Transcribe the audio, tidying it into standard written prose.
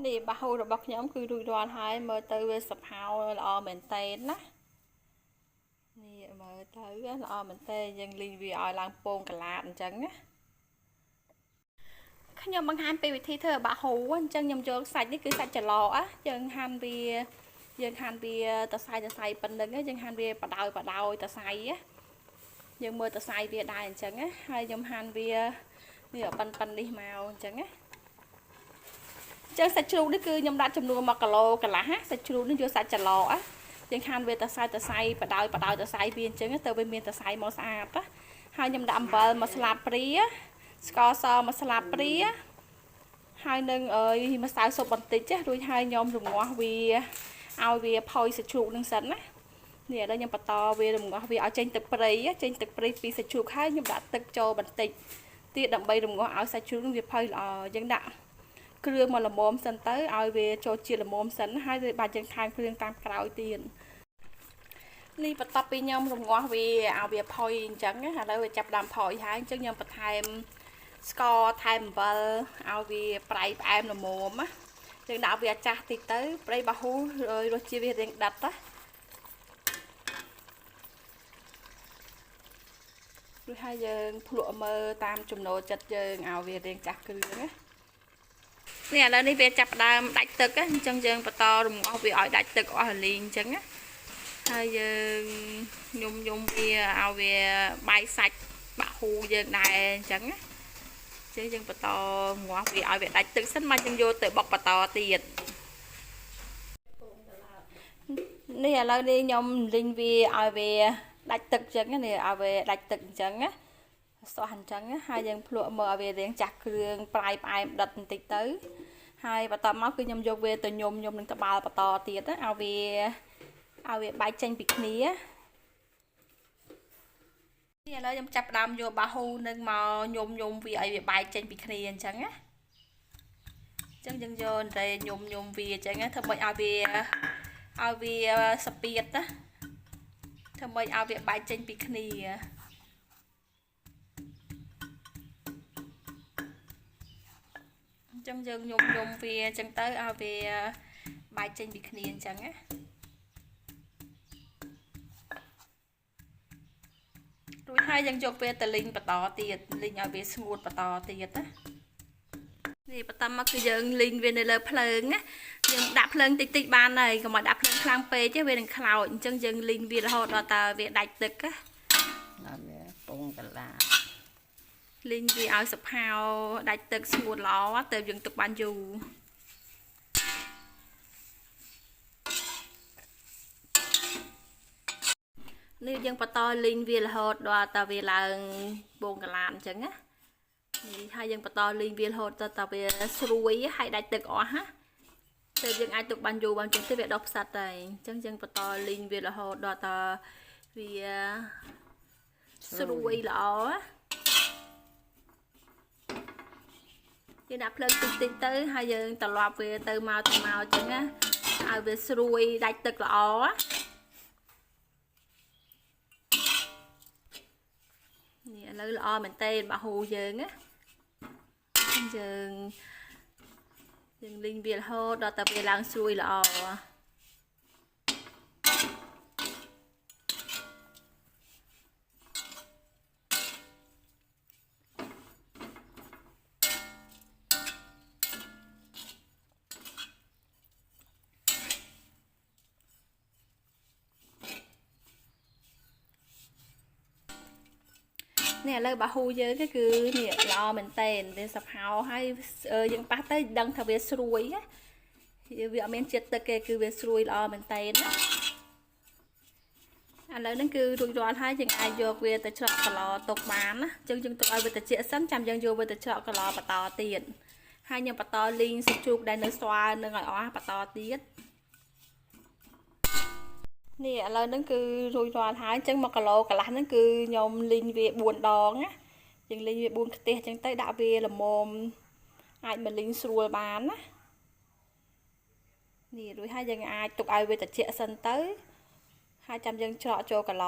នេះបាហ៊ូរបស់ខ្ញុំគឺរួចរាល់ហើយមើលទៅវាសផោល្អមែនតេនណានេះមើលទៅល្អមែនតេយើងលីងវាឲ្យឡើងពងកន្លាតអញ្ចឹងណាខ្ញុំបង្ហាញពីវិធីធ្វើបាហ៊ូអញ្ចឹងខ្ញុំយកសាច់នេះគឺសាច់ចឡកយើងហាន់វាយើងហាន់វាតសៃតសៃប៉ុណ្្នឹងយើងហាន់វាបដោយបដោយតសៃយើងមើលតសៃវាដែរអញ្ចឹងណាហើយខ្ញុំហាន់វានេះប៉ិនប៉ិននេះមកអញ្ចឹងណាចឹងសាច់ជ្រូកនេះគឺខ្ញុំដាក់ចំនួន1គីឡូកន្លះណាសាច់ជ្រូកនេះយកសាច់ចឡកយើងហាន់វាតសៃតសៃបដោយបដោយតសៃវាអញ្ចឹងទៅវាមានតសៃមកស្អាតណាហើយខ្ញុំដាក់អំបិលមួយស្លាបព្រាស្ករសមួយស្លាបព្រាហើយនឹងអើយម្សៅស៊ុបបន្តិចចារួចហើយខ្ញុំរងាស់វាឲ្យវាផុយសាច់ជ្រូកនឹងសិនណានេះឥឡូវខ្ញុំបន្តវារងាស់វាឲ្យចេញទឹកព្រៃចេញទឹកព្រៃពីសាច់ជ្រូកហើយខ្ញុំដាក់ទឹកចូលបន្តិចទៀតដើម្បីរងាស់ឲ្យសាច់ជ្រូកនឹងវាផុយល្អយើងដាក់គ្រឿងមកល្មមសិនទៅឲ្យវាចូលជាតិល្មមសិនហើយវាបាច់យើងថែមគ្រឿងតាមក្រោយទៀតនេះបន្ទាប់ពីខ្ញុំរងាស់វាឲ្យវាផុយអញ្ចឹងឥឡូវវាចាប់ដើមផុយហើយអញ្ចឹងខ្ញុំបន្ថែមស្ករថែមអំបិលឲ្យវាប្រៃផ្អែមល្មមណាយើងដាក់វាចាស់តិចទៅប្រៃបាហ៊ូរសជាតិវារៀងដិតណារួចហើយយើងភ្លក់មើលតាមចំណូលចិត្តយើងឲ្យវារៀងចាស់គ្រឿងណានេះឥឡូវនេះវាចាប់ផ្ដើមដាច់ទឹកអញ្ចឹងយើងបន្តរំងាស់វាឲ្យដាច់ទឹកអស់រលីងអញ្ចឹងណាហើយយើងញុំញុំវាឲ្យវាបាយសាច់បាក់ហ៊ូយើងដែរអញ្ចឹងណាចឹងយើងបន្តងាស់វាឲ្យវាដាច់ទឹកសិនមកយើងយកទៅបុកបន្តទៀតនេះឥឡូវនេះខ្ញុំលីងវាឲ្យវាដាច់ទឹកអញ្ចឹងនេះឲ្យវាដាច់ទឹកអញ្ចឹងណាសោះអញ្ចឹងហើយយើងភ្លក់មើលឲ្យវារៀងចាស់គ្រឿងប្រៃផ្អែមដិតបន្តិចទៅហើយបន្ទាប់មកគឺខ្ញុំយកវាទៅញុំញុំនឹងត្បាល់បន្តទៀតឲ្យវាបែកចេញពីគ្នានេះឥឡូវខ្ញុំចាប់ផ្ដើមយកបាហ៊ូនឹងមកញុំញុំវាឲ្យវាបែកចេញពីគ្នាអញ្ចឹងណាអញ្ចឹងយើងយកតែញុំញុំវាអញ្ចឹងធ្វើម៉េចឲ្យវាសពាតណាធ្វើម៉េចឲ្យវាបែកចេញពីគ្នាអញ្ចឹងយើងញុំញុំវាអញ្ចឹងទៅឲ្យវាបែកចេញពីគ្នាអញ្ចឹងណារួចហើយយើងយកវាទៅលីងបន្តទៀតលីងឲ្យវាស្ងួតបន្តទៀតណានេះបន្តមកគឺយើងលីងវានៅលើភ្លើងណាយើងដាក់ភ្លើងតិចតិចបានហើយកុំឲ្យដាក់ភ្លើងខ្លាំងពេកទេវានឹងខ្លោចអញ្ចឹងយើងលីងវារហូតដល់តើវាដាច់ទឹកណា ដល់វាពងកន្លា លីងវាឲ្យសផាវដាច់ទឹកស្ងួតល្អទៅយើងទុកបានយូរនេះយើងបន្តលីងវារហូតដល់តើវាឡើងពងកន្លាតអញ្ចឹងណានេះហើយយើងបន្តលីងវារហូតដល់តើវាស្រួយហើយដាច់ទឹកអស់ណាទៅយើងអាចទុកបានយូរបានជាងទេវាដុះផ្សិតហើយអញ្ចឹងយើងបន្តលីងវារហូតដល់តើវាស្រួយល្អយើងដាក់ភ្លើងតិចតិចទៅហើយយើងត្រឡប់វាទៅមកទៅមកអញ្ចឹងណាឲ្យវាស្រួយដាច់ទឹកល្អនេះឥឡូវល្អមែនតើបាហ៊ូយើងណាយើងលីងវារហូតដល់តែវាឡើងស្រួយល្អនេះឥឡូវបាហ៊ូយើងគឺនេះល្អមែនតើវាសផោហើយយើងប៉ះទៅដឹងថាវាស្រួយណាវាអត់មានជាតិទឹកទេគឺវាស្រួយល្អមែនតើណាឥឡូវហ្នឹងគឺរួចរាល់ហើយយើងអាចយកវាទៅច្រកកឡទុកបានណាអញ្ចឹងយើងទុកឲ្យវាត្រជាក់សិនចាំយើងយកវាទៅច្រកកឡបន្តទៀតហើយខ្ញុំបន្តលីងសាច់ជ្រូកដែលនៅស្វានឹងឲ្យអស់បន្តទៀតនេះឥឡូវហ្នឹងគឺរួចរាល់ហើយអញ្ចឹង1គីឡូកន្លះហ្នឹងគឺខ្ញុំលីងវា4ដងណាយើងលីងវា4ខ្ទះអញ្ចឹងទៅដាក់វាល្មមអាចមកលីងស្រួលបានណានេះរួចហើយយើងអាចទុកឲ្យវាត្រជាក់សិនទៅហើយចាំយើងច្រកចូលកឡ